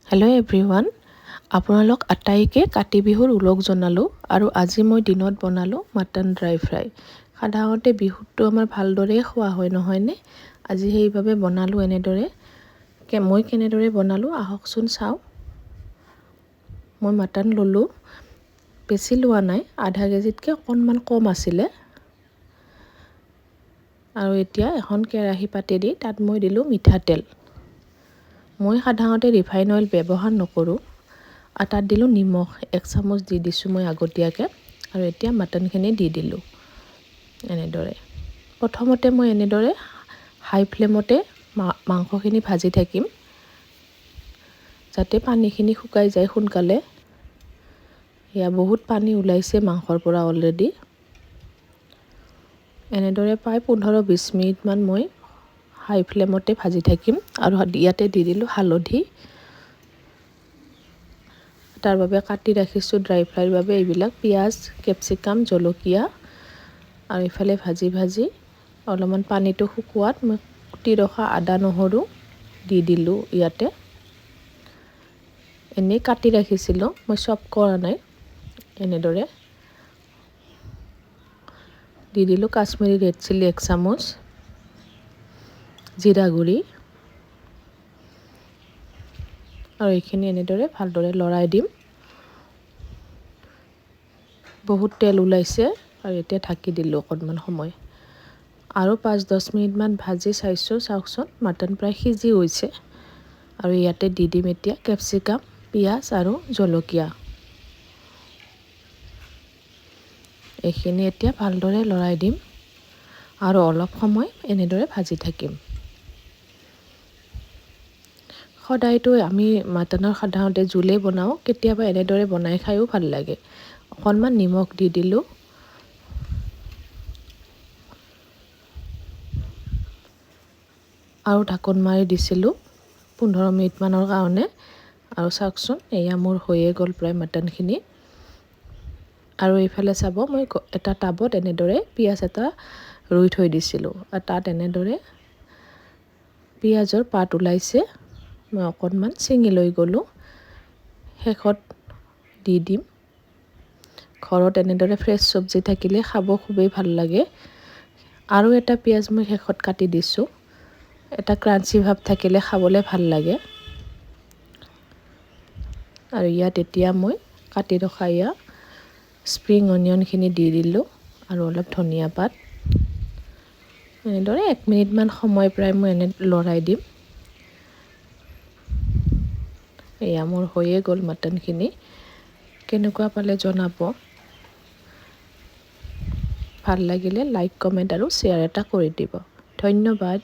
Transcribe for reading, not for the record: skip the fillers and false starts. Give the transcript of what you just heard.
Hello' everyone, আপোনালোক আটাইকে কাতি বিহুৰ ওলগ জনালোঁ। আৰু আজি মই দিনত বনালোঁ মাটন ড্ৰাই ফ্ৰাই। সাধাৰণতে বিহুতটো আমাৰ ভালদৰেই খোৱা হয়, নহয়নে? আজি সেইবাবে বনালোঁ এনেদৰে। মই কেনেদৰে বনালোঁ আহকচোন চাওঁ। মই মাটন ল'লোঁ, বেছি লোৱা নাই, আধা কেজিতকৈ অকণমান কম আছিলে। আৰু এতিয়া এখন কেৰাহী পাতি দি তাত মই দিলোঁ মিঠাতেল। মই সাধাৰণতে ৰিফাইন অইল ব্যৱহাৰ নকৰোঁ। আৰু তাত দিলোঁ নিমখ এক চামুচ দি দিছোঁ মই আগতীয়াকৈ। আৰু এতিয়া মাটনখিনি দি দিলোঁ এনেদৰে। প্ৰথমতে মই এনেদৰে হাই ফ্লেমতে মাংসখিনি ভাজি থাকিম, যাতে পানীখিনি শুকাই যায় সোনকালে। এয়া বহুত পানী ওলাইছে মাংসৰ পৰা অলৰেডি। এনেদৰে প্ৰায় 15-20 মিনিটমান মই হাই ফ্লেমতে ভাজি থাকিম। আৰু ইয়াতে দি দিলোঁ হালধি। তাৰ বাবে কাটি ৰাখিছোঁ ড্ৰাই ফ্ৰাইৰ বাবে এইবিলাক পিঁয়াজ, কেপচিকাম, জলকীয়া। আৰু ইফালে ভাজি ভাজি অলপমান পানীটো শুকোৱাত মই কুটি ৰখা আদা নহৰু দি দিলোঁ ইয়াতে। এনেই কাটি ৰাখিছিলোঁ, মই চব কৰা নাই। এনেদৰে দি দিলোঁ কাশ্মীৰী ৰেড চিলি এক চামুচ, জিৰা গুড়ি। আৰু এইখিনি এনেদৰে ভালদৰে লৰাই দিম। বহুত তেল ওলাইছে। আৰু এতিয়া ঢাকি দিলোঁ অকণমান সময়। আৰু 5-10 মিনিটমান ভাজি চাইছোঁ, চাওকচোন মাটন প্ৰায় সিজি গৈছে। আৰু ইয়াতে দি দিম এতিয়া কেপচিকাম, পিঁয়াজ আৰু জলকীয়া। এইখিনি এতিয়া ভালদৰে লৰাই দিম আৰু অলপ সময় এনেদৰে ভাজি থাকিম। সদায়তো আমি মাটনৰ সাধাৰণতে জোলেই বনাওঁ, কেতিয়াবা এনেদৰে বনাই খায়ো ভাল লাগে। অকণমান নিমখ দি দিলোঁ। আৰু ঢাকোন মাৰি দিছিলোঁ 15 মিনিটমানৰ কাৰণে। আৰু চাওকচোন এয়া মোৰ হৈয়ে গ'ল প্ৰায় মাটনখিনি। আৰু এইফালে চাব, মই এটা টাবত এনেদৰে পিঁয়াজ এটা ৰুই থৈ দিছিলোঁ। আৰু তাত এনেদৰে পিঁয়াজৰ পাত ওলাইছে, মই অকণমান ছিঙি লৈ গ'লোঁ, শেষত দি দিম। ঘৰত এনেদৰে ফ্ৰেছ চব্জি থাকিলে খাব খুবেই ভাল লাগে। আৰু এটা পিঁয়াজ মই শেষত কাটি দিছোঁ, এটা ক্ৰাঞ্চি ভাৱ থাকিলে খাবলৈ ভাল লাগে। আৰু ইয়াত এতিয়া মই কাটি ৰখা এয়া স্প্ৰিং অনিয়নখিনি দি দিলোঁ আৰু অলপ ধনিয়া পাত। এনেদৰে 1 মিনিটমান সময় প্ৰায় মই এনে লৰাই দিম। এয়া মোৰ হৈয়ে গ'ল মাটনখিনি। কেনেকুৱা পালে জনাব। ভাল লাগিলে লাইক, কমেণ্ট আৰু শ্বেয়াৰ এটা কৰি দিব। ধন্যবাদ।